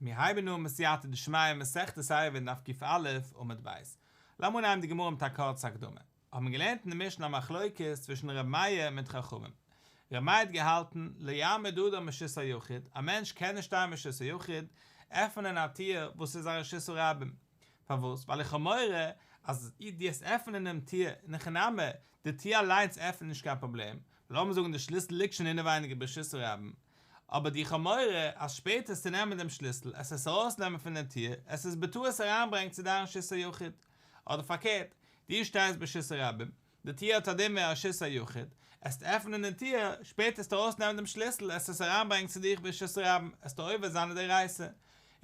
מיר הייבן אן בסייעתא דשמיא מסכת עירובין דף קא עמוד ב'. לאמיר אנהייבן די גמרא מיט א קורצע הקדמה. האט מען געלערנט אין די משנה א מחלוקת צווישן ר' מאיר מיט חכמים. ר' מאיר האט געהאלטן, לא יעמוד אדם ברשות היחיד, א מענטש קען נישט שטיין ברשות היחיד, עפענען א טיר וואס איז א רשות הרבים. פארוואס? ווייל איך האב מורא אז דו וועסט עפענען דעם טיר, אין הכי נמי, די טיר אליינס עפענען נישט קיין פראבלעם, לאמיר זאגן די שליסל ליגט שוין אינעווייניג ברשות הרבים, אבער די איך האב מורא אז שפעטער עסטו נעמען דעם שליסל, עסט עס ארויסנעמען פון דעם טיר, עסט עס בטעות אריינברענגן צו דיין רשות היחיד. אדער פארקערט, דו שטייסט ברשות הרבים, די טיר האט א דין ווי א רשות היחיד, עסט עפענען דעם טיר, שפעטער עסטו ארויסנעמען דעם שליסל, עסט עס אריינברענגן צו דיך ברשות הרבים, עסטו עובר זיין א דאורייתא.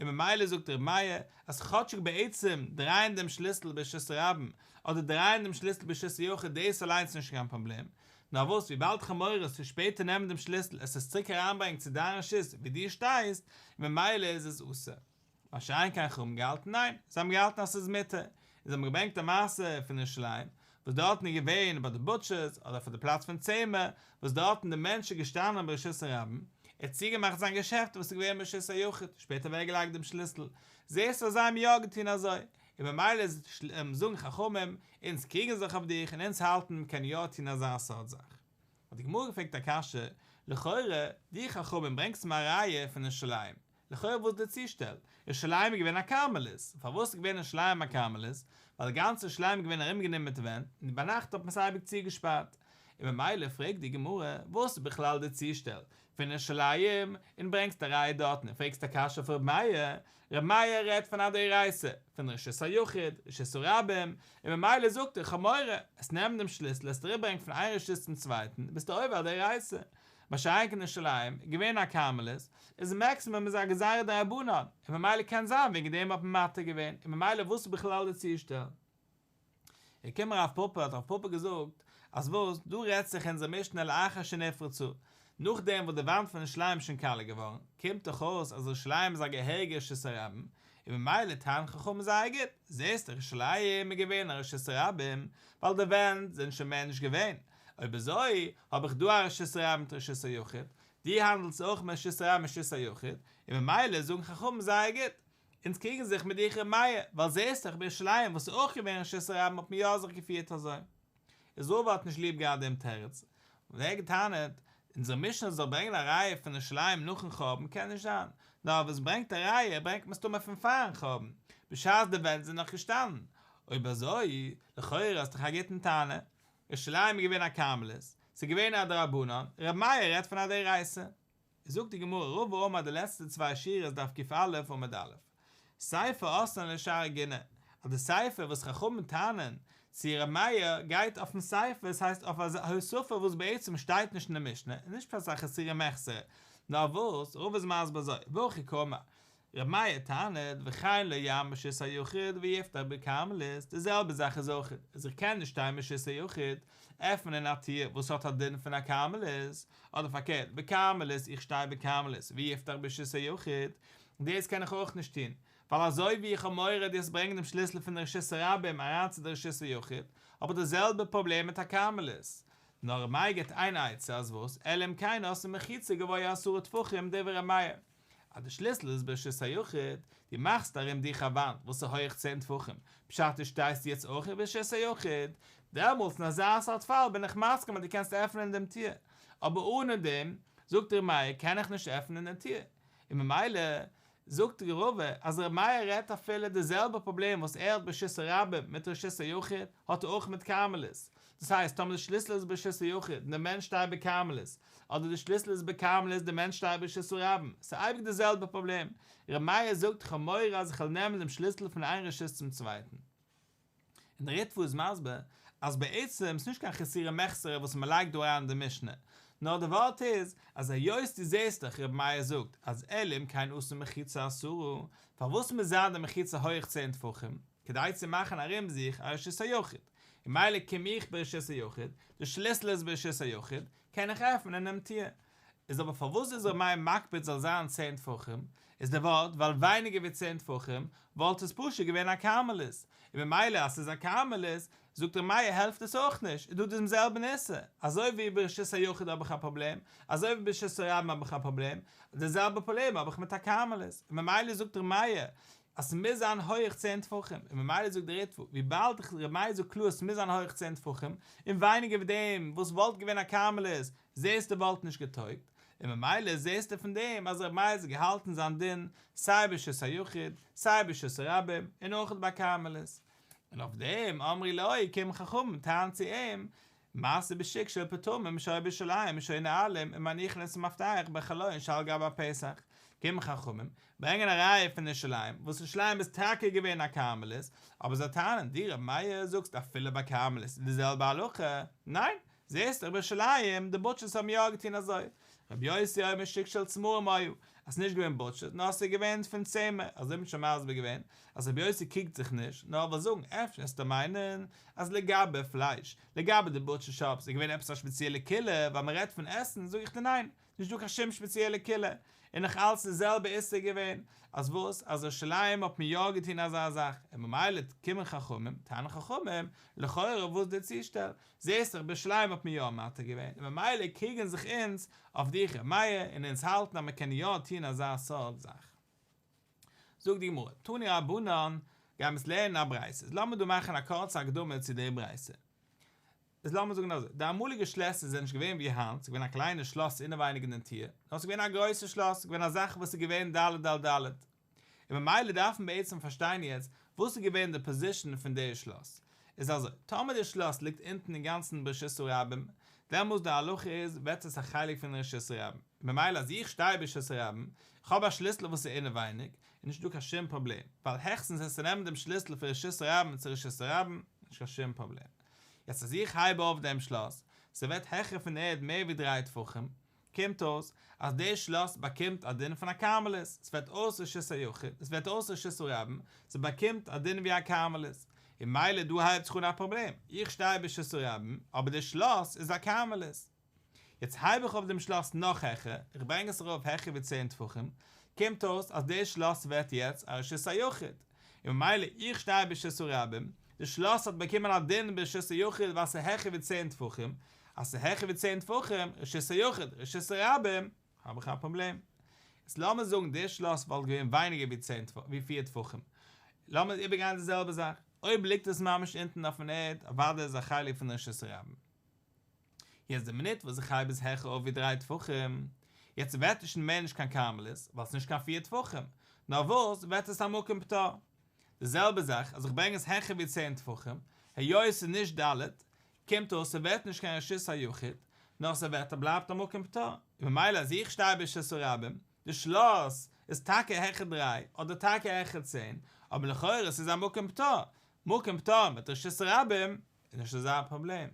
און ממילא זאגט ר' מאיר, אז כאטשיג בעצם דרייען דעם שליסל ברשות הרבים, אדער דרייען דעם שליסל ברשות היחיד דאס אליינס איז נישט קיין פראבלעם, נאר וואס וויבאלד כ'האב מורא עסטו שפעטער נעמען דעם שליסל עסט עס צוריק אריינברענגן צו דיין רשות ווי דו שטייסט, און ממילא איז עס אסור. מה שאין כן חכמים געהאלטן ניין, זיי האבן געהאלטן אז ס'איז מותר, און זיי האבן געברענגט א מעשה פון ירושלים, וואס דארטן איז געווען ביי די butchers אדער פאר די פלאץ פון צמר, וואס דארטן די מענטש איז געשטאנען ברשות הרבים, ער האט צוגעמאכט זיין געשעפט וואס איז געווען ברשות היחיד, שפעטער אוועקגעלייגט דעם שליסל, זעסט אז זיי האבן יא געטון אזוי, און ממילא זאגן חכמים, אונז קריגן זיך אויף דיך און אונז האלטן מ'קען יא טון אזא סארט זאך. האט די גמרא געפרעגט א קשיא, לכאורה, די חכמים ברענגסט מיר א ראיה פון ירושלים, לכאורה וואס די צושטעל? ירושלים איז געווען א כרמלית, פארוואס איז געווען ירושלים א כרמלית? ווייל גאנץ ירושלים איז געווען ארומגענומען מיט ווענט, און ביינאכט האט מען עס אייביג צוגעשפארט. און ממילא פרעגט די גמרא, וואס איז בכלל די צושטעל פון ירושלים, און ברענגסט א ראיה דארטן און פרעגסט א קשיא אויף ר' מאיר, ר' מאיר רעדט פון א דאורייתא, פון רשות היחיד, רשות הרבים, און ממילא זאגט ער כ'האב מורא, עסט נעמען דעם שליסל עסט אריבערברענגען פון איין רשות צום צווייטן, ביסטו עובר א דאורייתא. מה שאין כן ירושלים, געווען א כרמלית, איז maximum איז א גזירה דרבנן, און ממילא קען זיין וועגן דעם האט מען מתיר געווען, און ממילא וואס איז בכלל די צושטעל? איז געקומען רב פפא האט רב פפא געזאגט אז וואס, דא רעדט זיך אונזער משנה לאחר שנפרצה, נאכדעם וואס די וואנט פון ירושלים איז שוין קאלע געווארן, קומט דאך אויס אז ירושלים איז א געהעריגע רשות הרבים, און ממילא טענה'ן חכמים זייער גוט, זעסט ירושלים איז געווען א רשות הרבים, ווייל די ווענט זענען שוין מער נישט געווען, אויב אזוי האב איך דא א רשות הרבים מיט רשות היחיד, דו האנדלסט אויך מיט רשות הרבים מיט רשות היחיד, און ממילא זאגן חכמים זייער גוט, אונז קריגן זיך מיט דיך ר' מאיר, ווייל זעסט דאך בירושלים וואס איז אויך געווען רשות הרבים האט מען יא זיך געפירט אזוי. איז רבא האט נישט ליב געהאט דעם תירוץ, און ער האט געטענה'ט, אונזער משנה זאל ברענגען א ראיה פון ירושלים נאכן חורבן קען נישט זיין, נאר וואס ברענגט א ראיה ברענגט מסתמא פון פארן חורבן, בשעת די ווענט זענען נאך געשטאנען. אויב אזוי, לכאורה האסט דאך א גוטן טענה, ירושלים איז געווען א כרמלית, ס'איז געווען א דרבנן, ר' מאיר רעדט פון א דאורייתא. זאגט די גמרא רבא אמר די לעצטע צוויי שורות דף קא עמוד א', סיפא אתאן לשערי גינה, אז די סיפא וואס חכמים טענה'ן צו ר' מאיר גייט אויפן סיפא, עס הייסט אויף א הוספה וואס בעצם שטייט נישט אין די משנה, איז נישט פשט א חסורי מחסרא, נאר וואס רבא איז מסביר אזוי, והכי קאמר, ר' מאיר טענה'ט, וכן לא יעמוד ברשות היחיד ויפתח בכרמלית, די זעלבע זאך איז אויך אז איך קען נישט שטיין ברשות היחיד, עפענען א טיר וואס האט א דין פון א כרמלית, אדער פארקערט, בכרמלית איך שטיי בכרמלית ויפתח ברשות היחיד, דאס קען איך אויך נישט טון, ווייל אזוי ווי איך האב מורא דאס ברענגען דעם שליסל פון די רשות הרבים אריין צו די רשות היחיד, האב איך די זעלבע פראבלעם מיט א כרמלית. נאר ר' מאיר גיבט איין עצה אז וואס, אלא אם כן עשאן מחיצה גבוה עשרה טפחים דברי ר' מאיר, אז די שליסל איז ברשות היחיד, דו מאכסט ארום דיך א וואנט וואס איז הויעך צען טפחים, פשט איז שטייסטו יעצט אויך אין ברשות היחיד, דעמאלטס אין אזא סארט פאל בין איך מסכים אז דו קענסט עפענען דעם טיר, אבער אנע דעם, זאגט ר' מאיר, קען איך נישט עפענען דעם טיר, און ממילא זאגט רבא אז ר' מאיר רעדט אפילו די זעלבע פראבלעם וואס ער האט ברשות הרבים מיט רשות היחיד האט ער אויך מיט כרמלית, דאס הייסט טאמער די שליסל איז ברשות היחיד און דער מענטש שטייט בכרמלית, אדער די שליסל איז בכרמלית די מענטש שטייט ברשות הרבים, ס'איז אייביג די זעלבע פראבלעם, ר' מאיר זאגט איך האב מורא אז איך וועל נעמען דעם שליסל פון איין רשות צום צווייטן. און דער ריטב"א איז מסביר אז בעצם איז נישט קיין חסורי מחסרא וואס מען לייגט דא אריין אין די משנה, נאר די ווארט איז אז היות דו זעסט דאך ר' מאיר זאגט אז אלא אם כן עשה מחיצה עשרה, פארוואס מוז זיין די מחיצה הויך צען טפחים? כדי צו מאכן ארום זיך א רשות היחיד, און מילא קום איך ברשות היחיד, די שליסל איז ברשות היחיד, קען איך עפענען דעם טיר. איז אבער פארוואס איז ר' מאיר מקפיד זאל זיין צען טפחים, איז די ווארט ווייל ווייניגער ווי צען טפחים וואלט עס פשוט געווען א כרמלית, און ממילא אז ס'איז א כרמלית זאגט ר' מאיר העלפט עס אויך נישט, איז דא דעם זעלבן איסור, אזוי ווי ברשות היחיד האב איך א פראבלעם, אזוי ווי ברשות הרבים האב איך א פראבלעם, די זעלבע פראבלעם האב איך מיט א כרמלית, און ממילא זאגט ר' מאיר אז ס'מוז זיין הויעך צען טפחים, און ממילא זאגט דער ריטב"א, וויבאלד ר' מאיר זאגט קלאר ס'מוז זיין הויעך צען טפחים, און ווייניגער ווי דעם וואס וואלט געווען א כרמלית, זעסטו וואלט נישט געטויגט, און ממילא זעסטו פון דעם אז ר' מאיר האט געהאלטן זיין דין סיי ברשות היחיד, סיי ברשות הרבים, און אויך ביי כרמלית. און אויף דעם אמרו לו קומען חכמים טענה'ן צו אים, מעשה בשוק של פטמים שהיה בירושלים שהיו נועלים ומניחין את המפתח בחלון שעל גבי הפתח, קומען חכמים, ברענגען א ראיה פון ירושלים, וואס ירושלים איז טאקע געווען א כרמלית, אבער זיי טענה'ן, דו ר' מאיר זאגסט אפילו ביי כרמלית איז די זעלבע הלכה, ניין, זעסט דאך בירושלים, די בוטשערס האבן יא געטון אזוי, רבי יוסי אומר שוק של צמרים היה, אז ס'איז נישט געווען בוטשערס, נאר ס'איז געווען פון צמר, אזוי האט מען שוין מסביר געווען, אז רבי יוסי קריגט זיך נישט, נאר ער וויל זאגן, אפשר וועסטו מיינען, אז לגבי פלייש, לגבי די בוטשער שאפס איז געווען עפעס א שפעציעלע קולא, ווייל מ'רעדט פון עסן, זאג איך דיר ניין, נישט דא קיין שום שפעציעלע קולא, און נאך אלץ די זעלבע איסור געווען, אז וואס, אז ירושלים האט מען יא געטון אזא זאך, און ממילא קומען חכמים, טענה'ן חכמים, לכאורה וואס די צושטעל, זעסט דאך בירושלים האט מען יא מתיר געווען, און ממילא קריגן זיך אונז אויף דיך ר' מאיר, און אונז האלטן אז מען קען יא טון אזא סארט זאך. זאגט די גמרא, תנו רבנן, גיימיר עס לערנען א ברייתא, איז לאמיר דא מאכן א קורצע הקדמה צו די ברייתא. איז לאמיר זאגן אזוי, די אמאליגע שלעסער זענען נישט געווען ווי היינט, ס'איז געווען א קליינע שלאס אינעווייניג אין די טיר, נאר ס'איז געווען א גרויסע שלאס, ס'איז געווען א זאך וואס איז געווען ד' על ד'. און ממילא דארף מען בעצם פארשטיין יעצט וואס איז געווען די פאזישן פון די שלאס. איז אזוי, טאמער די שלאס ליגט אונטן אינגאנצן ברשות הרבים, דעמאלס די הלכה איז ווערט עס א חלק פון רשות הרבים, און ממילא אז איך שטיי ברשות הרבים, איך האב א שליסל וואס איז אינעווייניג, איז נישט דא קיין שום פראבלעם, ווייל העכסטנס וועסטו נעמען דעם שליסל פון רשות הרבים צו רשות הרבים, נישט קיין שום פראבלעם. יעצט אז איך הייב אויף דעם שלאס, ס'ווערט העכער פון ערד מער ווי דריי טפחים, קומט אויס אז דער שלאס באקומט א דין פון א כרמלית, ס'ווערט אויס רשות היחיד, עס ווערט אויס רשות הרבים, ס'באקומט א דין ווי א כרמלית, און ממילא דא הייבט זיך אן א פראבלעם, איך שטיי ברשות הרבים, אבער דער שלאס איז א כרמלית. יעצט הייב איך אויף דעם שלאס נאך העכער, איך ברענג עס ארויף העכער ווי צען טפחים, קומט אויס אז דער שלאס ווערט יעצט א רשות היחיד, און ממילא איך שטיי ברשות הרבים, די שלאס האט באקומען א דין ברשות היחיד ווייל ס'איז העכער ווי צען טפחים, אז ס'איז העכער ווי צען טפחים, רשות היחיד, רשות הרבים, האב איך א פראבלעם. יעצט לאמיר זאגן די שלאס וואלט געווען ווייניגער ווי צען ווי פיר טפחים, לאמיר איבערגיין די זעלבע זאך, אויב ליגט עס ממש אונטן אויפן ערד, אוודאי איז א חלק פון רשות הרבים. יעצט די מינוט וואס איך הייב עס העכער אויף ווי דריי טפחים, יעצט ווערט עס שוין מער נישט קיין כרמלית, ווייל ס'איז נישט קיין פיר טפחים, נאר וואס ווערט עס א מקום פטור. די זעלבע זאך אז איך ברענג עס העכער ווי צען טפחים, היות ס'איז נישט ד', קומט אויס ס'ווערט נישט קיין רשות היחיד, נאר ס'ווערט א בלייבט א מקום פטור, און ממילא אז איך שטיי ברשות הרבים, די שלאס איז טאקע העכער דריי, אדער טאקע העכער צען, אבער לכאורה ס'איז א מקום פטור, מקום פטור מיט רשות הרבים איז נישט אזא פראבלעם.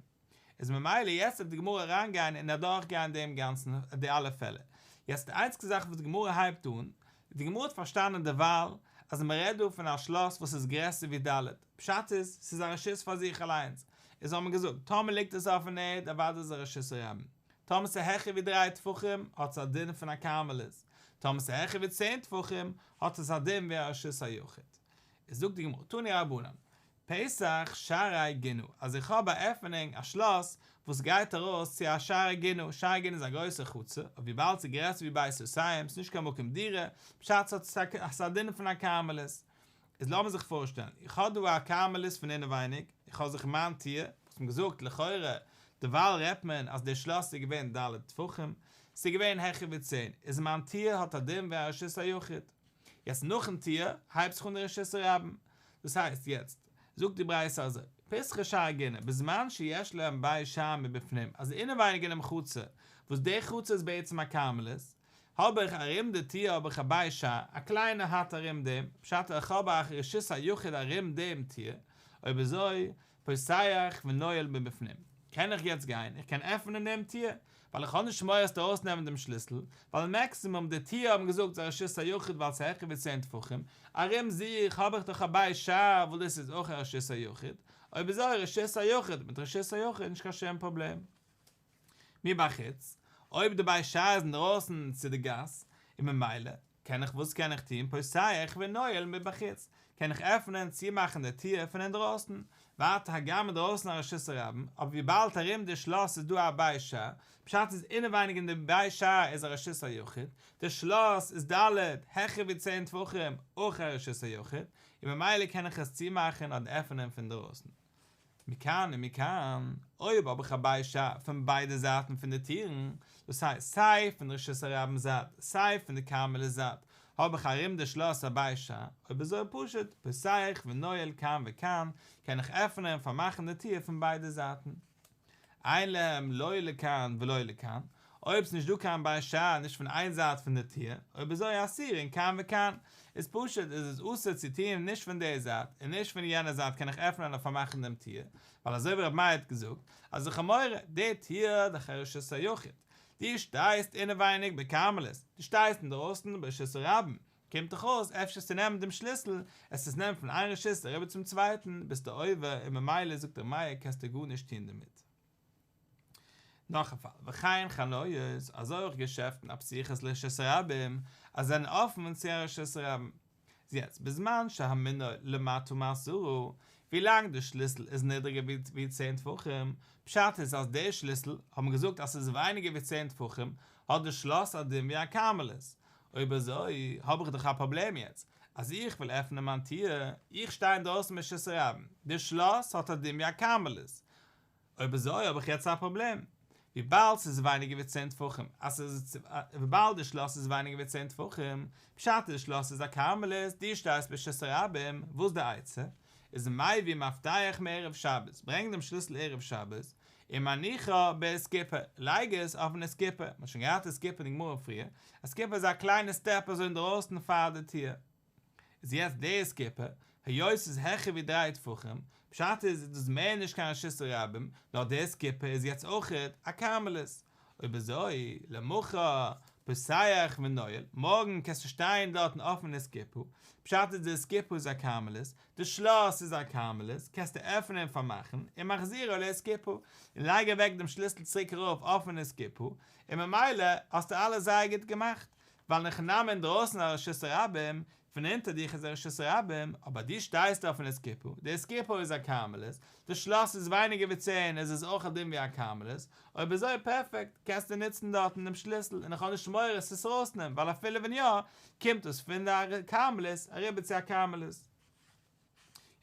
איז ממילא יעצט וועט די גמרא אריינגיין און אדורכגיין דעם גאנצן די אלע פעלער. יעצט די איינציגסטע זאך וואס די גמרא הייבט אן, די גמרא האט פארשטאנען דערווייל אז מען רעדט דא פון א שלאס וואס איז גרעסער ווי ד', פשט איז, ס'איז א רשות פאר זיך אליינס. איז האט מען געזאגט, טאמער ליגט עס אויפן ערד, אוודאי איז א רשות הרבים. טאמער ס'איז העכער ווי דריי טפחים, האט עס א דין פון א כרמלית. טאמער ס'איז העכער ווי צען טפחים, האט עס א דין ווי א רשות היחיד. איז זאגט די גמרא, תנו רבנן, פתח שערי גינה, אז איך האב א עפענונג, א שלאס, וואס גייט ארויס צו א שערי גינה, שערי גינה איז א גרויסע חצר, אבער וויבאלד ס'איז גרעסער ווי בית סאתים, ס'איז נישט קיין מקום דירה, פשט ס'האט א דין פון א כרמלית. איז לאמיר זיך פארשטעלן, איך האב דא א כרמלית פון אינעווייניג, איך האב זיך מיין טיר, וואס מ'האט געזאגט לכאורה, דערווייל רעדט מען אז דער שלאס איז געווען ד' טפחים, ס'איז געווען העכער ווי צען, איז מיין טיר האט א דין ווי א רשות היחיד. יעצט נאכן טיר הייבט זיך אן די רשות הרבים, דאס הייסט יעצט זאגט די ברייתא אזוי, פתחי שערי גינה בזמן שיש להם בית שער מבפנים, אז אינעווייניג אינעם חצר, וואס די חצר איז בעצם א כרמלית, האב איך ארום די טיר האב איך א בית שער, א קליינע האט ארום דעם, פשט איך האב א רשות היחיד ארום דעם טיר, אויב אזוי פותח ונועל מבפנים, קען איך יעצט גיין, איך קען עפענען דעם טיר, ווייל איך האב נישט מורא אז ארויסנעמען דעם שליסל, ווייל מעקסימום די טיר האבן געזאגט איז א רשות היחיד ווייל ס'איז העכער ווי צען טפחים, ארום זיך האב איך דאך א בית שער וואס דאס איז אויך א רשות היחיד, אויב אזוי רשות היחיד מיט רשות היחיד נישט קיין שום פראבלעם. מבחוץ. אויב די בית שער איז אינדרויסן צו די גאס, און ממילא קען איך וואס קען איך טון פותח ונועל מבחוץ, קען איך עפענען צומאכן די טיר פון אינדרויסן, ווייטער הגם אינדרויסן א רשות הרבים, אבער וויבאלד ארום די שלאס איז דא א בית שער, פשט איז אינעווייניג אין די בית שער איז א רשות היחיד, די שלאס איז ד' העכער ווי צען טפחים אויך א רשות היחיד, און ממילא קען איך עס צומאכן אדער עפענען פון דרויסן. מכאן ומכאן, אויב האב איך א בית שער פון ביידע זייטן פון די טירן, דאס הייסט סיי פון די רשות הרבים זייט סיי פון די כרמלית זייט, האב איך ארום די שלאס א בית שער, אויב אזוי פשוט, פותח ונועל כאן וכאן, קען איך עפענען און פארמאכן די טיר פון ביידע זייטן. אין להם לא לכאן ולא לכאן, אויב ס'נישט דא קיין בית שער נישט פון איין זייט פון די טיר, אויב אזוי אסורין כאן וכאן, איז פשוט איז עס אסור צו טון נישט פון די זייט און נישט פון יענע זייט קען איך עפענען און פארמאכן דעם טיר, ווייל אזוי ווי רבי מאיר האט געזאגט אז איך האב מורא, די טיר דאך א רשות היחיד, דו שטייסט אינעווייניג בכרמלית, דו שטייסט אינדרויסן ברשות הרבים, קומט דאך אויס אפשר צו נעמען דעם שליסל, עס איז נעמען פון איין רשות אריבער צום צווייטן, ביסטו עובר און ממילא זאגט ר' מאיר קענסטו גארנישט טון דערמיט. נאך א פאל, וכן חנויות, אזוי אויך געשעפטן הפתוחות לרשות הרבים, אז זענען אפן צו א רשות הרבים. איז יעצט, בזמן שהמנעול למטה מעשרה, ווילאנג די שליסל איז נידריגער ווי צען טפחים, פשט איז אז די שליסל, האט מען געזאגט אז ס'איז ווייניגער ווי צען טפחים, האט די שלאס א דין ווי א כרמלית, אויב אזוי האב איך דאך א פראבלעם יעצט, אז איך וויל עפענען מיין טיר, איך שטיי אינדרויסן ברשות הרבים, די שלאס האט א דין ווי א כרמלית, אויב אזוי האב איך יעצט א פראבלעם, וויבאלד ס'איז ווייניגער ווי צען טפחים, אז ס'איז וויבאלד די שלאס איז ווייניגער ווי צען טפחים, פשט איז די שלאס איז א כרמלית, דו שטייסט ברשות הרבים, וואס די עצה? איז מביא מפתח מערב שבת, ברענג דעם שליסל ערב שבת, ומניחו באסקופה, לייג עס אויפן אסקופה, מ'האט שוין געהאט אסקופה אין די גמרא פריער, אסקופה איז א קליינע סטעפ אזוי אינדרויסן פאר די טיר, איז יעצט די אסקופה, היות ס'איז העכער ווי דריי טפחים, פשט איז איז דאס מער נישט קיין רשות הרבים, נאר די אסקופה איז יעצט אויכעט א כרמלית. אויב אזוי, למחר, פותח ונועל, מארגן קענסטו שטיין דארטן אויפן אסקופה, פשט איז די אסקופה איז א כרמלית, די שלאס איז א כרמלית, קענסטו עפענען און פארמאכן, ומחזירו לאסקופה, און לייג אוועק דעם שליסל צוריק ארויף אויפן אסקופה, און ממילא האסטו אלעס זייער גוט געמאכט, ווייל אין הכי נמי אינדרויסן א רשות הרבים, פון אונטער דיך איז א רשות הרבים, אבער דו שטייסט אויפן אסקופה, די אסקופה איז א כרמלית, די שלאס איז ווייניגער ווי צען איז עס אויך א דין ווי א כרמלית, אויב אזוי פערפעקט, קענסטו נוצן דארטן דעם שליסל און איך האב נישט מורא עס עס ארויסנעמען ווייל אפילו ווען יא, קומט עס פון די כרמלית אריבער צו א כרמלית.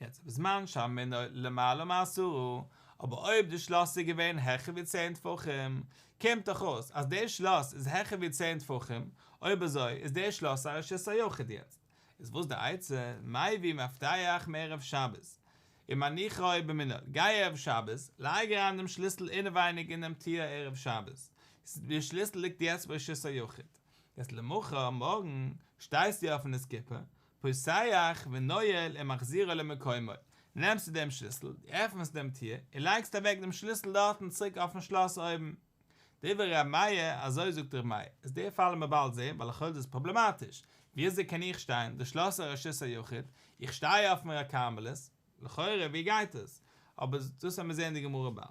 יעצט בזמן שהמנעול למעלה מעשרה, אבער אויב די שלאס איז געווען העכער ווי צען טפחים, קומט דאך אויס אז די שלאס איז העכער ווי צען טפחים, אויב אזוי איז די שלאס א רשות היחיד יעצט, איז וואס די עצה? מביא מפתח מערב שבת ומניחו במנעול, גיי ערב שבת, לייג אריין דעם שליסל אינעווייניג אין דעם טיר ערב שבת, די שליסל ליגט יעצט ברשות היחיד, יעצט למחר, מארגן, שטייסטו אויפן אסקופה, פותח ונועל ומחזירו למקומו, נעמסטו דעם שליסל, דו עפנסט דעם טיר, און לייגסט אוועק דעם שליסל דארטן צוריק אויפן שלאס אויבן. דברי ר' מאיר, אזוי זאגט ר' מאיר, איז די פאל וועלן מיר באלד זען, ווייל לכאורה איז דאס פראבלעמאטיש, ווי אזוי קען איך שטיין, די שלאס איז א רשות היחיד, איך שטיי אויפן כרמלית, לכאורה ווי גייט עס? אבער דאס וועלן מיר זען אין די גמרא באלד.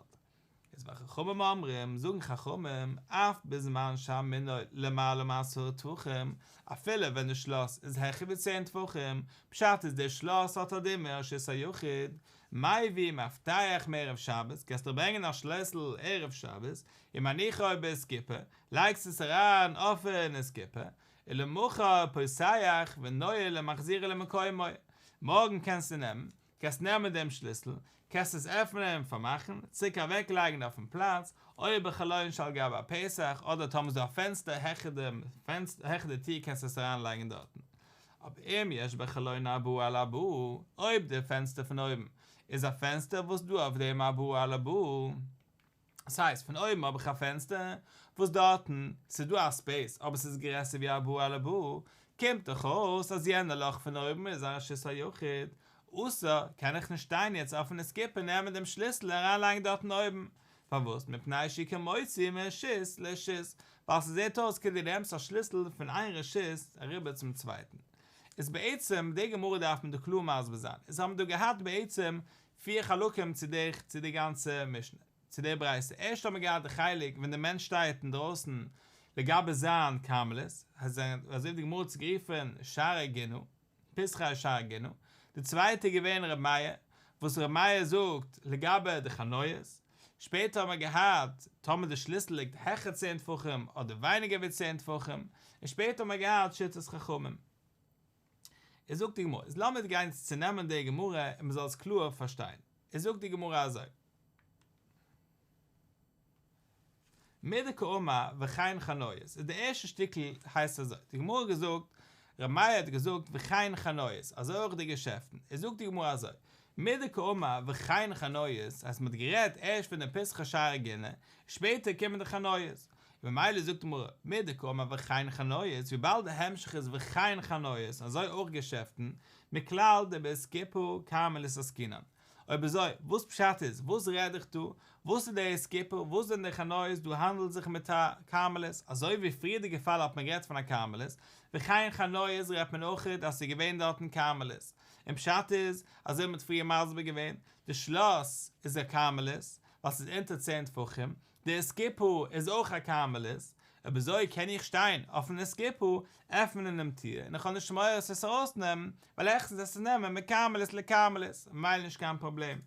איז וחכמים אומרים, זאגן חכמים, אף בזמן שהמנעול למעלה מעשרה טפחים, אפילו ווען די שלאס איז העכער ווי צען טפחים, פשט איז די שלאס האט א דין ווי א רשות היחיד, מביא מפתח מערב שבת, קענסטו ברענגען א שליסל ערב שבת, ומניחו באסקופה, לייגסט עס אריין אויפן אסקופה, ולמחר פותח ונועל ומחזירו למקומו, מארגן קענסטו נעמען, קענסט נעמען דעם שליסל, קענסט עס עפענען און פארמאכן, צוריק אוועק לייגן אויפן פלאץ, או בחלון שעל גבי הפתח, אדער טאמער איז דא א פענסטער העכער דעם פענסטער העכער די טיר קענסטו עס אריין לייגן דארטן. אבער אם יש בחלון ארבעה על ארבעה, אויב די פענסטער פון אויבן איז א פענסטער וואס דא אויף דעם ארבעה על ארבעה, דאס הייסט פון אויבן האב איך א פענסטער וואס דארטן ס'איז דא א ספעיס אבער ס'איז גרעסער ווי ארבעה על ארבעה, קומט דאך אויס אז יענע לאך פון אויבן איז א רשות היחיד, אסור, קען איך נישט שטיין יעצט אויפן אסקופה נעמען דעם שליסל און אריינלייגן דארטן אויבן, פארוואס? מפני שהוא כמוציא מרשות לרשות, ווייל ס'זעט אויס כאילו דו נעמסט א שליסל פון איין רשות אריבער צום צווייטן. איז בעצם די גמרא דארף מען דא קלאר מסביר זיין, איז האבן דא געהאט בעצם פיר חלקים צו די צו די גאנצע משנה. צו די ברייתא, ערשט האט מען געהאט די חלק ווען די מענטש שטייט אינדרויסן לגבי זיין כרמלית, אזוי ווי די גמרא האט עס גערופן שערי גינה, פתחי שערי גינה, די צווייטע איז געווען ר' מאיר, וואס ר' מאיר זאגט לגבי די חנויות, שפעטער האט מען געהאט טאמער די שליסל ליגט העכער צען טפחים אדער ווייניגער ווי צען טפחים, און שפעטער האט מען געהאט שיטת חכמים. איז זאגט די גמרא, איז לאמיר גיין צונעמען די גמרא און מען זאל עס קלאר פארשטיין, איז זאגט די גמרא אזוי. מדקאמר וכן חנויות איז די ערשטע שטיקל הייסט אזוי, די גמרא האט געזאגט, ר' מאיר האט געזאגט וכן חנויות, אזוי אויך די געשעפטן, איז זאגט די גמרא אזוי, מדקאמר וכן חנויות, אז מען האט גערעדט ערשט פון די פתחי שערי גינה, שפעטער קומען די חנויות, ממילא זאגט די גמרא, מדקאמר וכן חנויות, וויבאלד די המשך איז וכן חנויות, אזוי אויך געשעפטן, מכלל דבאיסקופה כרמלית עסקינן. אויב אזוי, וואס פשט איז, וואס רעד איך דא, וואס איז די אסקופה, וואס זענען די חנויות, דא האנדלט זיך מיט א כרמלית, אזוי ווי פריערדיגע פאל האט מען גערעדט פון א כרמלית, וכן חנויות רעדט מען אויכעט אז ס'איז געווען דארטן כרמלית, און פשט איז, אזוי ווי מ'האט פריער מסביר געווען, די שלאס איז א כרמלית, ווייל ס'איז אונטער צען טפחים, די אסקופה איז אויך א כרמלית, אויב אזוי קען איך שטיין אויפן אסקופה, עפענען דעם טיר, און איך האב נישט מורא עס ארויסנעמען, ווייל העכסטנס עס נעמען מכרמלית לכרמלית, ממילא נישט קיין פראבלעם.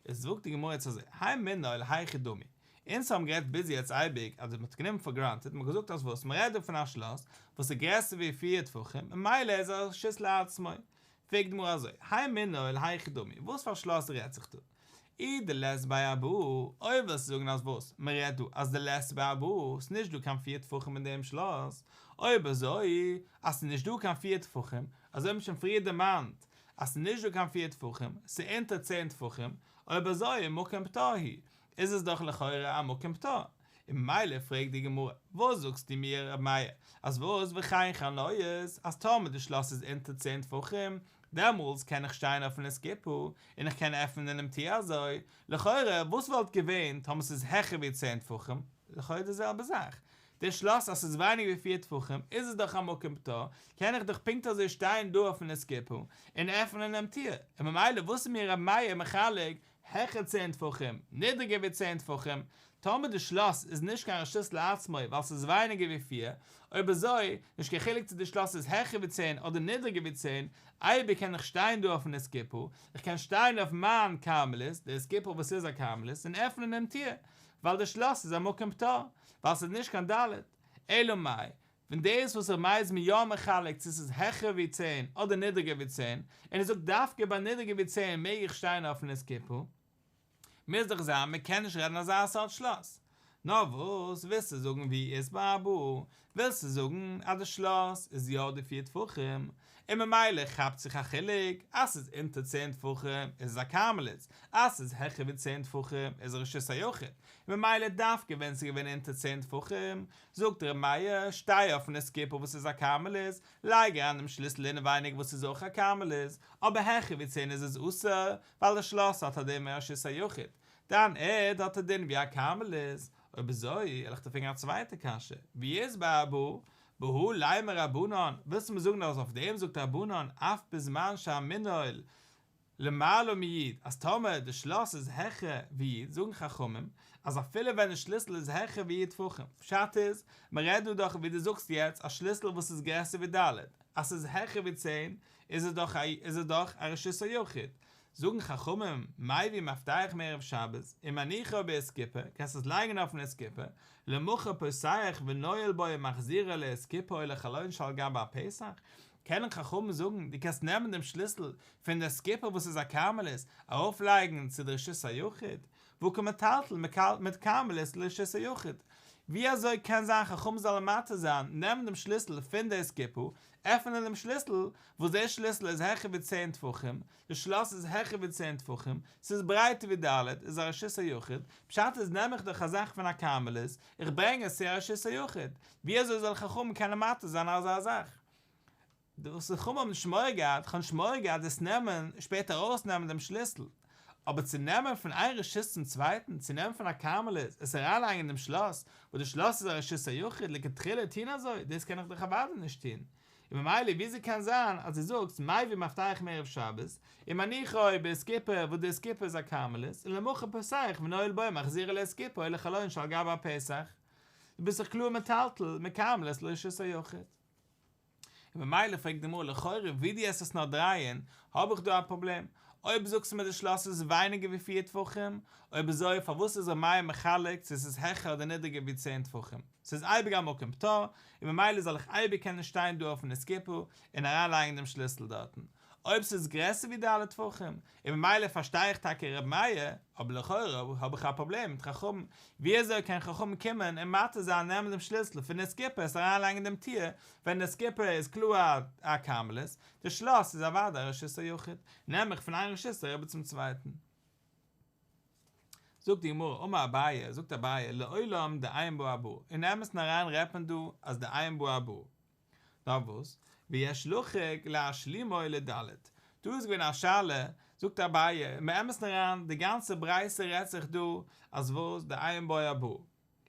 איז זאגט די גמרא יעצט אזוי, האי מנעול היכי דמי, אונז האבן גערעדט ביז יעצט אייביג אז מען האט גענומען פאר גראנטעד, מען האט געזאגט אז וואס, מען רעדט דא פון א שלאס וואס איז גרעסער ווי פיר טפחים, ממילא איז א רשות לעצמו. פרעגט די גמרא אזוי, האי מנעול היכי דמי, וואס פאר שלאס רעדט זיך דא? אי דלית ביה ארבעה, אויב ווילסטו זאגן אז וואס? מען רעדט דא אז דלית ביה ארבעה, ס'איז נישט דא קיין פיר טפחים אין דעם שלאס, אויב אזוי אז ס'איז נישט דא קיין פיר טפחים, אזוי האט מען שוין פריער דערמאנט אז ס'איז נישט דא קיין פיר טפחים, ס'איז אונטער צען טפחים, אויב אזוי מקום פטור הוא, איז עס דאך לכאורה א מקום פטור, און ממילא פרעגט די גמרא, וואס זאגסטו מיר ר' מאיר, אז וואס וכן חנויות, אז טאמער די שלאס איז אונטער צען טפחים, דעמאלס קען איך שטיין אויפן אסקופה און איך קען עפענען דעם טיר אזוי, לכאורה וואס וואלט געווען טאמער ס'איז העכער ווי צען טפחים, לכאורה די זעלבע זאך, די שלאס אז ס'איז ווייניגער ווי פיר טפחים איז עס דאך א מקום פטור, קען איך דאך פונקט אזוי שטיין דא אויפן אסקופה און עפענען דעם טיר, און ממילא וואס איז מיר ר' מאיר מחלק העכער צען טפחים, נידריגער ווי צען טפחים, טאמער די שלאס איז נישט קיין רשות לעצמו ווייל ס'איז ווייניגער ווי פיר, אויב אזוי, נישט קיין חילוק צו די שלאס איז העכער ווי צען אדער נידריגער ווי צען, אייביג קען איך שטיין דא אויפן אסקופה, איך קען שטיין אויף מיין כרמלית, די אסקופה וואס איז א כרמלית, און עפענען דעם טיר, ווייל די שלאס איז א מקום פטור, ווייל ס'איז נישט קיין ד'. אלא מאי, ווען דאס וואס ר' מאיר איז מיר יא מחלק צו ס'איז העכער ווי צען אדער נידריגער ווי צען, און ער זאגט דווקא ביי נידריגער ווי צען מעג איך שטיין אויפן אסקופה, מוז דאך זיין מען קען נישט רעדן אזא סארט שלאס. נאר וואס ווילסטו זאגן ואי אית ביה ארבעה? ווילסטו זאגן אז די שלאס איז יא די פיר טפחים, און ממילא כאפט זיך א חילוק אז ס'איז אונטער צען טפחים איז עס א כרמלית, אז ס'איז העכער ווי צען טפחים איז רשות היחיד, און ממילא דווקא ווען ס'איז געווען אונטער צען טפחים, זאגט ר' מאיר, שטיי אויפן אסקופה וואס איז א כרמלית, לייג אריין דעם שליסל אינעווייניג וואס איז אויך א כרמלית, אבער העכער ווי צען איז עס אסור, ווייל די שלאס האט א דין ווי א רשות היחיד, דיין ערד האט א דין ווי א כרמלית, אויב אזוי וועל איך דיר פרעגן א צווייטע קשיא, ואי אית ביה ארבעה, בהא לימא רבנן, ווילסטו מיר זאגן אז אויף דעם זאגט רבנן אף בזמן שהמנעול למעלה מי' אז טאמער די שלאס איז העכער ווי י' זאגן חכמים אז אפילו ווען די שליסל איז העכער ווי י' טפחים, פשט איז, מען רעדט דא דאך ווי דו זאגסט יעצט א שליסל וואס איז גרעסער ווי ד', אז ס'איז העכער ווי צען איז עס דאך איז עס דאך א רשות היחיד, זאגן חכמים, מביא מפתח מערב שבת, ומניחו באסקופה, קענסט עס לייגן אויפן אסקופה, למחר פותח ונועל בו ומחזירו לאסקופה או לחלון שעל גבי הפתח, קענען חכמים זאגן, דו קענסט נעמען דעם שליסל פון די אסקופה וואס איז א כרמלית, ארויפלייגן צו די רשות היחיד, והא קא מטלטל מכרמלית לרשות היחיד. ווי אזוי קען זיין חכמים זאלן מתיר זיין נעמען דעם שליסל פון די אסקופה, עפענען דעם שליסל, וואס דער שליסל איז העכער ווי צען טפחים, די שלאס איז העכער ווי צען טפחים, ס'איז ברייטער ווי ד', איז א רשות היחיד, פשט איז נעם איך דאך א זאך פון א כרמלית, איך ברענג עס צו א רשות היחיד, ווי אזוי זאל חכמים קענען מתיר זיין אזא זאך? די וואס חכמים האבן נישט מורא געהאט, כ'האב נישט מורא געהאט דאס נעמען, שפעטער ארויסנעמען דעם שליסל, אבער צו נעמען פון איין רשות צום צווייטן, צו נעמען פון א כרמלית, עס אריינלייגן אין דעם שלאס, וואס די שלאס איז א רשות היחיד, לכתחילה טון אזוי, דאס קען איך דאך אוודאי נישט טון. און ממילא וויאזוי קען זיין אז דו זאגסט מביא מפתח מערב שבת ומניחו באסקופה וואס די אסקופה איז א כרמלית און למחר פותח ונועל בו ומחזירו לאסקופה או לחלון שעל גבי הפתח? דו ביסט דאך קלאר מטלטל מכרמלית לרשות היחיד. און ממילא פרעגט די גמרא לכאורה ווי דו וועסט עס נאר דרייען האב איך דא א פראבלעם, אויב זאגסטו מיר די שלאס איז ווייניגער ווי פיר טפחים, אויב אזוי פארוואס איז ר' מאיר מחלק צו עס איז העכער אדער נידריגער ווי צען טפחים? ס'איז אייביג א מקום פטור, און ממילא זאל איך אייביג קענען שטיין דא אויפן אסקופה און אריינלייגן דעם שליסל דארטן, אויב ס'איז גרעסער ווי ד' טפחים, און ממילא פארשטיי איך טאקע ר' מאיר, אבער לכאורה האב איך א פראבלעם מיט חכמים, ווי אזוי קען חכמים קומען און מתיר זיין נעמען דעם שליסל פון די אסקופה עס אריינלייגן אין דעם טיר, ווען די אסקופה איז קלאר א כרמלית, די שלאס איז אוודאי א רשות היחיד, נעם איך פון איין רשות אריבער צום צווייטן. זאגט די גמרא, אמר אביי, זאגט אביי, לעולם דאין בה ארבעה, אין אמת'ן אריין רעדט מען דא אז דאין בה ארבעה. נאר וואס, ויש לחוק להשלימו לד'. דא איז געווען א שאלה, זאגט אביי, אין אמת'ן אריין, די גאנצע ברייתא רעדט זיך דא אז וואס, דאין בו ארבעה.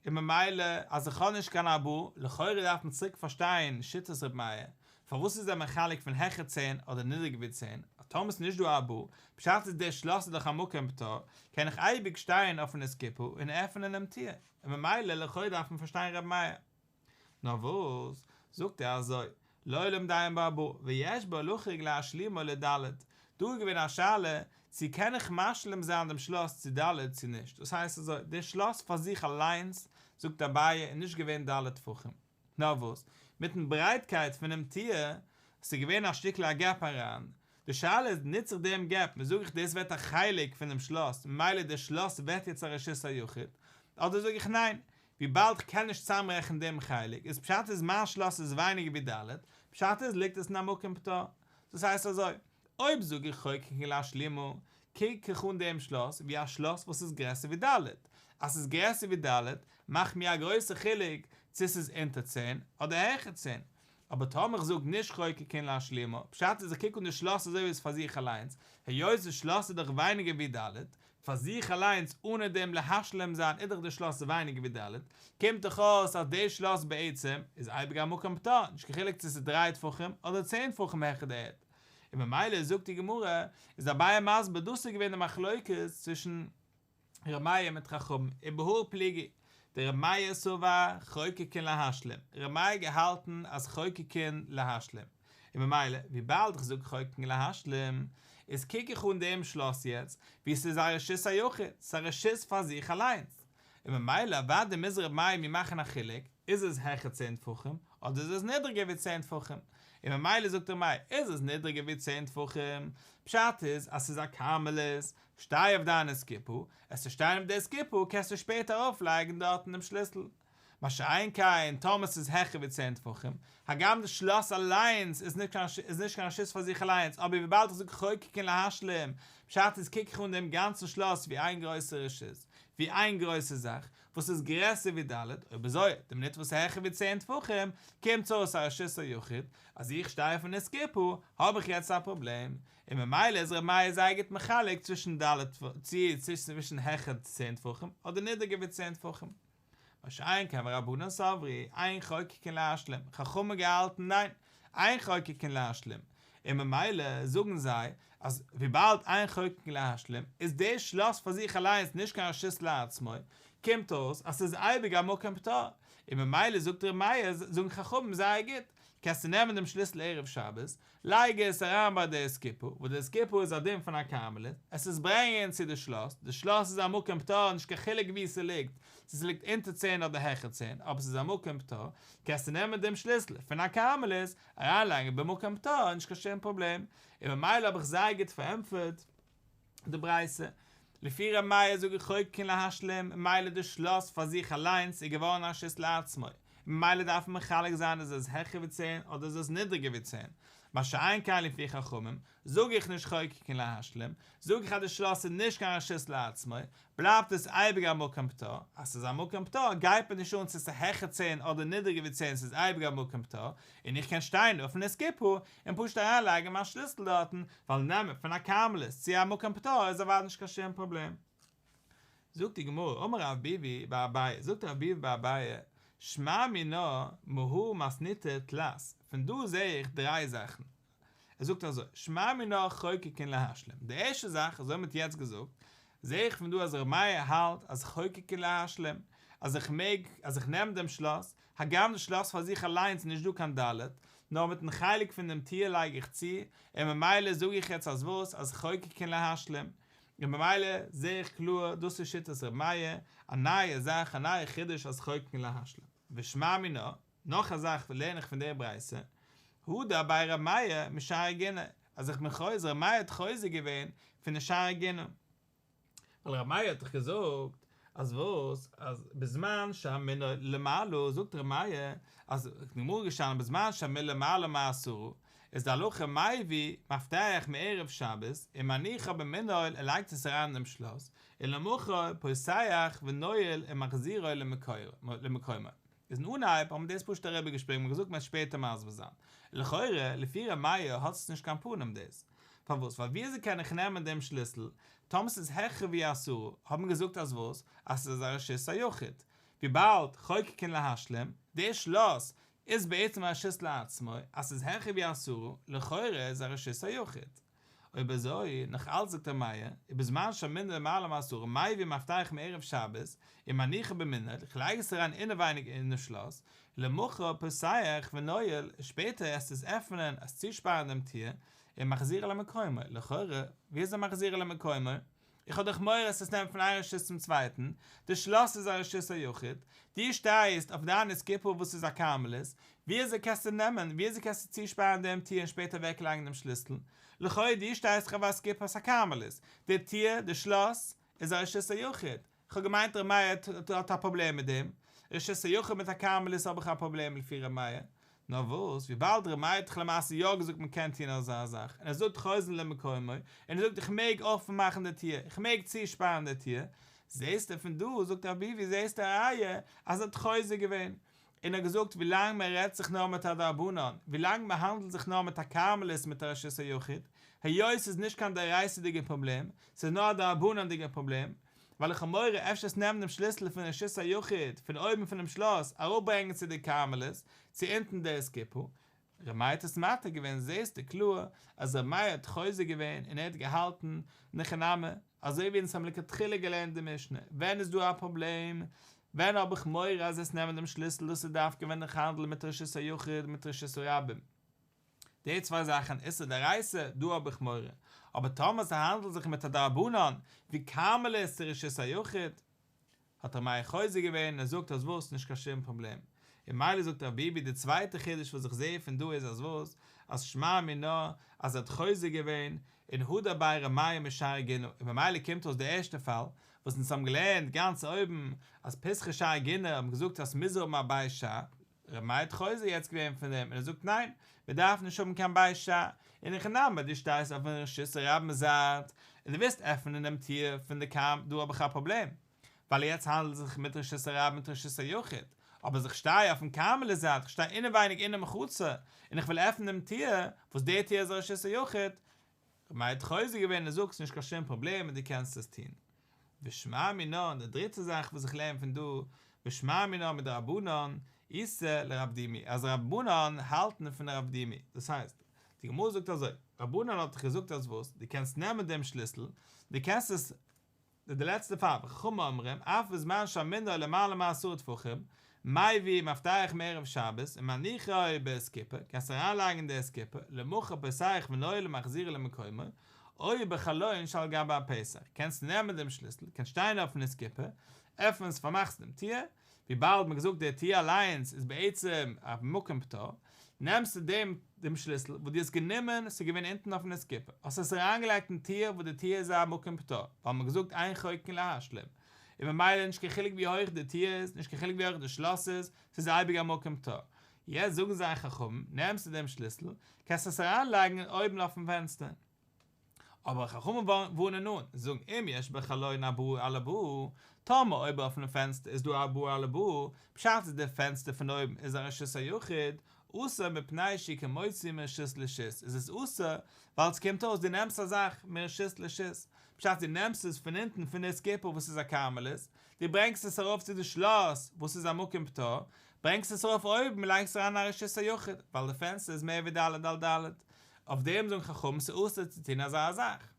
און ממילא אז איך האב נישט קיין ארבעה, לכאורה דארף מען צוריק פארשטיין שיטת ר' מאיר, פארוואס איז ער מחלק פון העכער צען אדער נידריגער ווי צען, אז טאמער ס'איז נישט דא ארבעה, פשט איז דער שלאס איז דאך א מקום פטור, קען איך אייביג שטיין אויפן אסקופה און עפענען דעם טיר, און ממילא לכאורה דארף מען פארשטיין ר' מאיר. נאר וואס, זאגט ער אזוי, לעולם דאין בה ארבעה, ויש בה לחוק להשלימו לד', דא איז געווען א שאלה צו קען איך משלים זיין דעם שלאס צו ד' צו נישט, דאס הייסט אזוי, דער שלאס פאר זיך אליינס, זאגט אביי, איז נישט געווען ד' טפחים, נאר וואס, מיטן ברייטקייט פונעם טיר, ס'איז געווען א שטיקל א געפ אריין, די שאלה איז, נוץ איך דעם געפ, זאג איך דאס ווערט א חלק פונעם שלאס, ממילא דער שלאס ווערט יעצט א רשות היחיד, אדער זאג איך ניין, וויבאלד כ'קען נישט צאמרעכענען דעם חלק, איז פשט איז מיין שלאס איז ווייניגער ווי ד', פשט איז ליגט עס אין א מקום פטור. דאס הייסט אזוי, אויב זאג איך חוקקין להשלימו, קוק איך אן דעם שלאס ווי א שלאס וואס איז גרעסער ווי ד', אז ס'איז גרעסער ווי ד', מאכט מיר א גרויסע חילוק צו ס'איז אונטער צען אדער העכער צען. אבער טאמער איך זאג נישט חוקקין להשלימו, פשט איז איך קוק אן די שלאס אזוי ווי עס איז פאר זיך אליינס, היות די שלאס איז דאך ווייניגער ווי ד', פאר זיך אליינס אנע דעם להשלים זיין איז דאך די שלאס ווייניגער ווי ד', קומט דאך אויס אז די שלאס בעצם איז אייביג א מקום פטור, נישט קיין חילוק צו ס'איז דריי טפחים אדער צען טפחים העכער די ערד. און ממילא זאגט די גמרא, איז אביי מסביר דאס איז געווען די מחלוקת צווישן ר' מאיר מיט חכמים, ובהא פליגי, דר' מאיר סבר חוקקין להשלים, ר' מאיר געהאלטן אז חוקקין להשלים, און ממילא וויבאלד איך זאג חוקקין להשלים, איז קוק איך אן דעם שלאס יעצט ווי ס'איז א רשות היחיד, ס'איז א רשות פאר זיך אליינס, און ממילא אוודאי מוז ר' מאיר מיר מאכן א חילוק, איז עס העכער צען טפחים, אדער איז עס נידריגער ווי צען טפחים, און ממילא זאגט ר' מאיר, איז עס נידריגער ווי צען טפחים, פשט איז אז ס'איז א כרמלית, שטיי אויף דיין אסקופה, עסטו שטיין אויף די אסקופה קענסטו שפעטער ארויפלייגן דארטן דעם שליסל. מה שאין כן טאמער ס'איז העכער ווי צען טפחים, הגם די שלאס אליינס איז נישט קיין איז נישט קיין רשות פאר זיך אליינס, אבער וויבאלד איך זאג חוקקין להשלים, פשט איז קוק איך אן דעם גאנצן שלאס ווי איין גרויסע רשות, ווי איין גרויסע זאך, וואס איז גרעסער ווי ד', אויב אזוי, די מינוט וואס ס'איז העכער ווי צען טפחים, קומט אויס א רשות היחיד, אז איך שטיי אויפן אסקופה, האב איך יעצט א פראבלעם, און ממילא איז ר' מאיר זייער גוט מחלק צווישן ד' צו צווישן העכער צען טפחים אדער נידעריגער ווי צען טפחים. מה שאין כן ורבנן סברי, אין חוקקין להשלים, חכמים געהאלטן ניין, אין חוקקין להשלים, און ממילא זאגן זיי אז וויבאלד אין חוקקין להשלים איז דער שלאס פאר זיך אליינס נישט קיין רשות לעצמו, קומט אויס אז ס'איז אייביג א מקום פטור, און ממילא זאגט ר' מאיר, זאגן חכמים זייער גוט, קענסטו נעמען דעם שליסל ערב שבת, לייג עס אריין ביי די אסקופה, וואס די אסקופה איז א דין פון א כרמלית, עס איז ברענגען צו די שלאס, די שלאס איז א מקום פטור, נישט קיין חילוק וואו ס'ליגט, צו ס'ליגט אונטער צען אדער העכער צען, אבער ס'איז א מקום פטור, קענסטו נעמען דעם שליסל פון א כרמלית, אריינלייגן במקום פטור, נישט קיין שום פראבלעם, און ממילא האב איך זייער גוט פארענטפערט די ברייתא. לפי ר' מאיר זאג איך חוקקין להשלים, ממילא די שלאס פאר זיך אליינס איז געווארן א רשות לעצמו, ממילא דארף מען מחלק זיין איז עס העכער ווי צען אדער איז עס נידריגער ווי צען, מה שאין כן לפי חכמים, זאג איך נישט חוקקין להשלים, זאג איך אז די שלאס איז נישט קיין רשות לעצמו, בלייבט עס אייביג א מקום פטור, אז ס'איז א מקום פטור גייט מיר נישט אן צו ס'איז העכער צען אדער נידריגער ווי צען ס'איז אייביג א מקום פטור, און איך קען שטיין אויפן אסקופה און פשוט אריינלייגן מיין שליסל דארטן, ווייל נעמען פון א כרמלית צו א מקום פטור איז אוודאי נישט קיין שום פראבלעם. זאגט די גמרא, אמר רב ביבי בר אביי, זאגט רב ביבי בר אביי, שמע מינה מהא מתניתא תלת, פון דא זעה איך דריי זאכן. ער זאגט אזוי, שמע מינה חוקקין להשלים, די ערשטע זאך, אזוי מ'האט יעצט געזאגט, זעה איך פון דא אז ר' מאיר האלט אז חוקקין להשלים, אז איך מעג, אז איך נעם דעם שלאס, הגם די שלאס פאר זיך אליינס איז נישט דא קיין ד', נאר מיטן חלק פון דעם טיר לייג איך צו, און ממילא זאג איך יעצט אז וואס, אז חוקקין להשלים, און ממילא זעה איך קלאר דאס איז שיטת ר' מאיר, א נייע זאך, א נייע חידוש אז חוקקין להשלים. ושמע מינה, נאך א זאך לערן איך פון דער ברייתא, הדר ביה ר' מאיר משער גינה, אז איך בין חוזר, ר' מאיר האט חוזר געווען פון די שער גינה. ווייל ר' מאיר האט דאך געזאגט אז וואס? אז בזמן שהמנעול למעלה, זאגט ר' מאיר, אז די גמרא איז געשטאנען בזמן שהמנעול למעלה מעשרה, איז די הלכה מביא מפתח מערב שבת ומניחו במנעול ער לייגט עס אריין אינעם שלאס, ולמחר פותח ונועל ומחזירו למקומו. איז אין אנהייב האט מען דאס פשוט אריבערגעשפרינגען און געזאגט מ'וועט שפעטער מסביר זיין. לכאורה, לפי ר' מאיר האט עס נישט קיין פנים דאס. פארוואס? ווייל וויאזוי קען איך נעמען דעם שליסל, טאמער ס'איז העכער ווי עשרה, האט מען געזאגט אז וואס? אז ס'איז א רשות היחיד. וויבאלד חוקקין להשלים, דער שלאס איז בעצם א רשות לעצמו, אז ס'איז העכער ווי עשרה, לכאורה איז א רשות היחיד. אויב אזוי, נאך אלץ זאגט ר' מאיר, ובזמן שהמנעול למעלה מעשרה מביא מפתח מערב שבת, ומניחו במנעול, איך לייג עס אריין אינעווייניג אינעם שלאס, למחר פותח ונועל, שפעטער עסט עס עפענען, עסט צושפארן דעם טיר, ומחזירו למקומו, לכאורה, ווי אזוי מחזירו למקומו? איך האב דאך מורא עסט עס נעמען פון איין רשות צום צווייטן, די שלאס איז א רשות היחיד, דו שטייסט אויף דיין אסקופה וואס איז א כרמלית, ווי אזוי קענסטו נעמען, ווי אזוי קענסטו צושפארן דעם טיר און שפעטער אוועקלייגן דעם שליסל, לכאו' דו שטייסט דאך אויף א אסקופת הכרמלית, די טיר, די שלאס, איז א רשות היחיד, איך האב געמיינט ר' מאיר האט א פראבלעם מיט דעם, רשות היחיד מיט א כרמלית האב איך א פראבלעם לפי ר' מאיר, נאר וואס, וויבאלד ר' מאיר האט דאך למעשה יא געזאגט מען קען טון אזא זאך, און ער זאגט חוזרין למקומו, און ער זאגט איך מעג אפן מאכן די טיר, איך מעג צושפארן די טיר, זעסטו פון דא, זאגט רב ביבי זעסטו א ראיה אז ער האט חוזר געווען, און ער האט געזאגט ווילאנג מען רעדט זיך נאר מיט א דרבנן, ווילאנג מען האנדלט זיך נאר מיט א כרמלית מיט א רשות היחיד, היות ס'איז נישט קיין דאורייתא'דיגע פראבלעם, ס'איז נאר א דרבנן'דיגע פראבלעם, ווייל איך האב מורא אפשר עסט נעמען דעם שליסל פון רשות היחיד פון אויבן פונעם שלאס אראפברענגען צו די כרמלית, צו אונטן די אסקופה. ר' מאיר האט עס מתיר געווען זעסטו קלאר אז ר' מאיר האט חוזר געווען און ער האט געהאלטן אין הכי נמי אזוי ווי אונז האבן לכתחילה געלערנט די משנה ווען איז דא א פראבלעם ווען האב איך מורא אז עסט נעמען דעם שליסל דאס איז דווקא ווען איך האנדל מיט רשות היחיד מיט רשות הרבים די צוויי זאכן איסור דאורייתא דא האב איך מורא אבער טאמער ס'האנדלט זיך מיט א דרבנן ווי כרמלית צו רשות היחיד האט ר' מאיר חוזר געווען און ער זאגט אז וואס נישט קיין שום פראבלעם, און ממילא זאגט רב ביבי די צווייטע חידוש וואס איך זעה פון דא איז אז וואס אז שמע מינה אז ער האט חוזר געווען און הדר ביה ר' מאיר משער גינה און ממילא קומט אויס די ערשטע פאל וואס אונז האבן געלערנט גאנץ אויבן אז פתחי שער גינה האבן געזאגט אז ס'מוז האבן א בית שער ר' מאיר האט חוזר יעצט געווען פון דעם און ער זאגט ניין, מען דארף נישט האבן קיין בית שער, אין הכי נמי דו שטייסט אויפן רשות הרבים זייט און דו ווילסט עפענען דעם טיר פון די קאמפ דא האב איך א פראבלעם ווייל יעצט האנדלט זיך מיט רשות הרבים מיט רשות היחיד, אבער אז איך שטיי אויפן כרמלית זייט איך שטיי אינעווייניג אינעם חצר און איך וויל עפענען דעם טיר וואס דער טיר איז א רשות היחיד, ר' מאיר האט חוזר געווען און זאגט ס'נישט קיין שום פראבלעם און דו קענסט עס טון. ושמע מינה און די דריטע זאך וואס איך לערן פון דא, ושמע מינה מדרבנן איתא לרב דימי, אז רבנן האלטן פון רב דימי, דאס הייסט, די גמרא זאגט אזוי, רבנן האט דאך געזאגט אז וואס, דו קענסט נעמען דעם שליסל, דו קענסט עס די לעצטע פאל, וחכמים אומרים, אף בזמן שהמנעול למעלה מעשרה טפחים, מביא מפתח מערב שבת ומניחו באסקופה, קענסט אריינלייגן אין די אסקופה, למחר פותח ונועל ומחזירו למקומו, או בחלון שעל גבי הפתח, קענסט נעמען דעם שליסל, קענסט שטיין אויפן אסקופה, עפענסט פארמאכסט דעם טיר, וויבאלד מ'האט געזאגט דער טיר אליינס איז בעצם א מקום פטור, נעמסטו דעם דעם שליסל וואס דו האסט גענומען, ס'איז געווען אונטן אויפן אסקופה, האסט עס אריינגעלייגט אין טיר וואס די טיר איז א מקום פטור, ווייל מ'האט געזאגט אין חוקקין להשלים, און ממילא נישט קיין חילוק ווי הויך די טיר איז, נישט קיין חילוק ווי הויך די שלאס איז, ס'איז אייביג א מקום פטור. יעצט זאגן זיי חכמים, נעמסטו דעם שליסל, קענסט עס אריינלייגן אויבן אויפן פענסטער. אבער חכמים ווארענען אן, זאגן אם יש בחלון ארבעה על ארבעה, טאמער אויב אויפן פענסטער איז דא ארבעה על ארבעה, פשט איז די פענסטער פון אויבן איז א רשות היחיד, אסור מפני שהוא כמוציא מרשות לרשות, איז עס אסור ווייל עס קומט אויס דו נעמסט א זאך מרשות לרשות, פשט דו נעמסט עס פון אונטן פון די אסקופה וואס איז א כרמלית, דו ברענגסט עס ארויף צו די שלאס וואס איז א מקום פטור, ברענגסט עס ארויף אויבן און לייגסט אריין אין א רשות היחיד, ווייל די פענסטער איז מער ווי ד' על ד'. אויף דעם זאגן חכמים ס'איז אסור צו טון אזא זאך.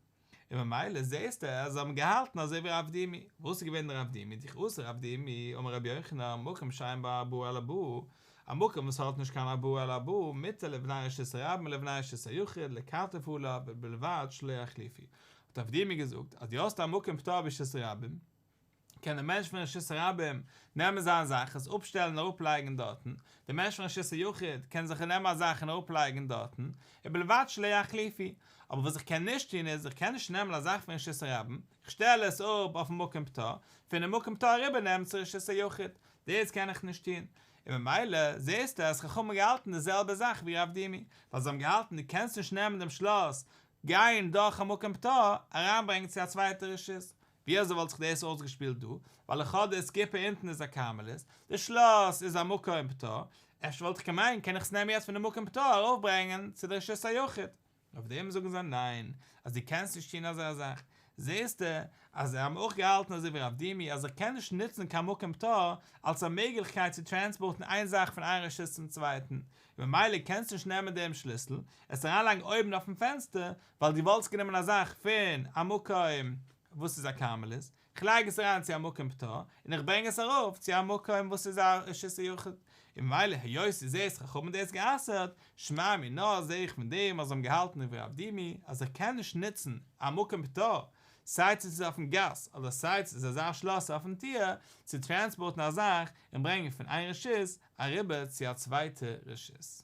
און ממילא זעסטו אז זיי האבן געהאלטן אזוי ווי רב דימי. וואס איז געווען דער רב דימי? דכי אתא רב דימי, אמר רבי יוחנן, מקום שאין בו ארבעה על ארבעה, א מקום וואס האט נישט קיין ארבעה על ארבעה, מותר לבני רשות הרבים ולבני רשות היחיד לכתף עליו ובלבד שלא יחליפו. האט רב דימי געזאגט אז דו האסט א מקום פטור ברשות הרבים, קען דער מענטש פון רשות הרבים נעמען זיין זאך עס אפשטעלן און אראפלייגן דארטן, דער מענטש פון רשות היחיד קען זיך נעמען א זאך און אראפלייגן דארטן, ובלבד שלא יחליפו. אבער וואס איך קען נישט טון איז, איך קען נישט נעמען א זאך פון רשות הרבים, איך שטעל עס אפ אויפן מקום פטור, פונעם מקום פטור אריבער נעמען צו רשות היחיד, דאס קען איך נישט טון. און ממילא זעסטו אז חכמים האבן געהאלטן די זעלבע זאך ווי רב דימי, ווייל זיי האבן געהאלטן דו קענסט נישט נעמען דעם שלאס, גיין דורך א מקום פטור, אריינברענגען צו א צווייטע רשות. ווי אזוי וואלט זיך דאס אויסגעשפילט דא? ווייל איך האב די אסקופה אונטן איז א כרמלית, די שלאס איז א מקום פטור, אפשר וואלט איך געמיינט קען איך עס נעמען יעצט פון די מקום פטור ארויפברענגען צו די רשות היחיד. אויף דעם זאגן זיי ניין, אז דו קענסט נישט טון אזא זאך. זעסטו אז זיי האבן אויך געהאלטן אזוי ווי רב דימי אז איך קען נישט נוצן קיין מקום פטור אלס א מעגליכקייט צו טרענספארטן איין זאך פון איין רשות צום צווייטן, און ממילא קענסטו נישט נעמען דעם שליסל, עס אריינלייגן אויבן אויפן פענסטער, ווייל דו וואלטסט גענומען א זאך פון א מקום וואס איז א כרמלית, כ'לייג עס אריין צו א מקום פטור, און איך ברענג עס ארויף צו א מקום וואס איז א רשות היחיד, און ממילא היות דו זעסט חכמים האבן דאס גע'אסר'ט, שמע מינה זעה איך פון דעם אז זיי האבן געהאלטן ווי רב דימי אז איך קען נישט נוצן א מקום פטור, סיי צו ס'איז אויפן גאס אדער סיי צו ס'איז אזא שלאס אויפן טיר, צו טרענספארטן א זאך און ברענגען פון איין רשות אריבער צו א צווייטע רשות.